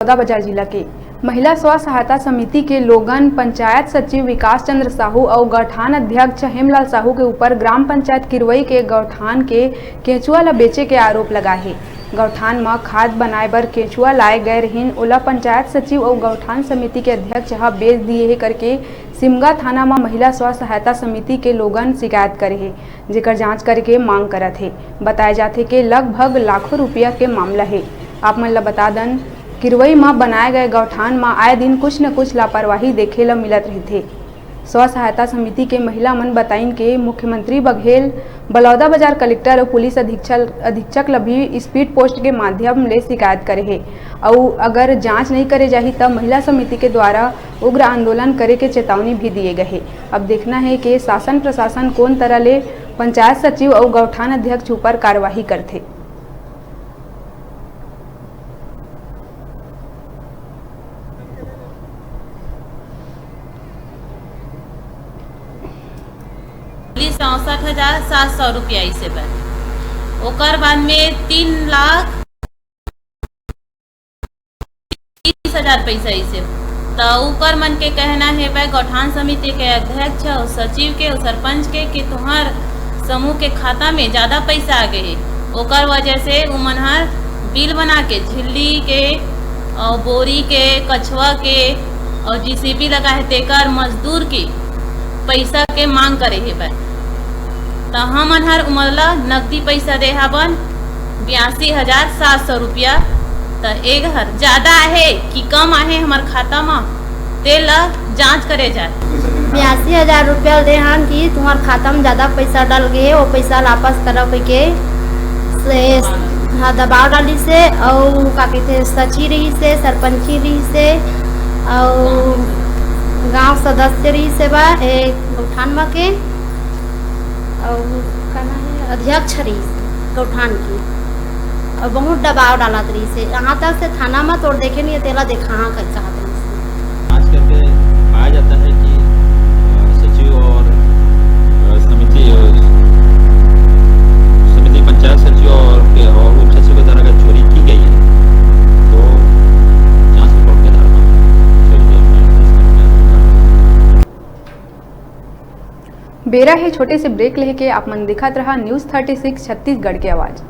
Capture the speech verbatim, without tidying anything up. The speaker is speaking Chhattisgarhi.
बलौदाबाजार जिला के महिला स्व सहायता समिति के लोगन पंचायत सचिव विकास चंद्र साहू अउ गौठान अध्यक्ष हेमलाल साहू के ऊपर ग्राम पंचायत किरवई के गौठान के केंचुआ ल बेचे के आरोप लगाए हे। गौठान म खाद बनाए बर केंचुआ लाए गए रहिन, ओला पंचायत सचिव अउ गौठान समिति के अध्यक्ष ह बेच दिए हे करके सिमगा थाना म महिला स्व सहायता समिति के लोगन शिकायत करे हे, जेकर जांच करे के मांग करत हे। बताए जाथे के लगभग लाखों रुपया के मामला हे। आप मन ल बता दन, किरवई म बनाए गए गौठान म आए दिन कुछ न कुछ लापरवाही देखे ल मिलत रहिथे। स्व सहायता समिति के महिला मन बताइन के मुख्यमंत्री बघेल, बलौदाबाजार कलेक्टर अउ पुलिस अधीक्षक, अधीक्षक ल भी स्पीड पोस्ट के माध्यम ले शिकायत करे हे अउ अगर जांच नइ करे जाही, त महिला समिति के द्वारा उग्र आंदोलन करे के चेतावनी भी दिए गए हे। अब देखना हे कि शासन प्रशासन कोन तरह ले पंचायत सचिव अउ गौठान अध्यक्ष ऊपर कार्यवाही करथे। चौसठ हजार सात सौ रुपया इसे बर, ओकर बाद में तीन लाख तीस हजार पैसा इसे। त ऊपर मन के कहना हे, वह गौठान समिति के अध्यक्ष अउ सचिव के अउ सरपंच के कि तुहर समूह के खाता में ज्यादा पैसा आ गए हे, ओकर वजह से उमन हर बिल बना के झिल्ली के अउ बोरी के, कछुआ के अउ जीसीबी लगा हे तेकर मजदूर के पैसा के मांग करे हे बर। त हमन हर उमन ला नकदी पैसा दे हावन बयासी हजार सात सौ रुपया। त एग हर ज्यादा आहे कि कम आहे हमर खाता म, तेला जांच करे जाए। बयासी हजार रुपया दे हन कि तुम्हार खाता में ज्यादा पैसा डल गए, वो पैसा वापस करो कहिके से, हाँ, दबाव डालिस हे। अउ का कहते, सचिव रहिस हे, सरपंची रहिस हे, अउ गांव सदस्य रहिस हे बा, ए, गौठान म के, अउ का नाम हे, अध्यक्ष रहिस हे गौठान के, अउ बहुत दबाव डालत रहिस हे। यहाँ तक से थाना म तोर देखे नहीं हे, तेला देखा हाँ कैसा हाथ रहिस हे। जांच करके पाया जाता है कि, अ, सचिव और, अ, समिति, अ, समिति पंचायत सचिव और के, और उप सचिव के द्वारा अगर चोरी की गई है, तो जांच रिपोर्ट के आधार पर चोरी के अपराध दर्ज करके बेरा हे छोटे से ब्रेक लेके आप मन दिखत रहा न्यूज़ थर्टी सिक्स छत्तीसगढ़ के आवाज़।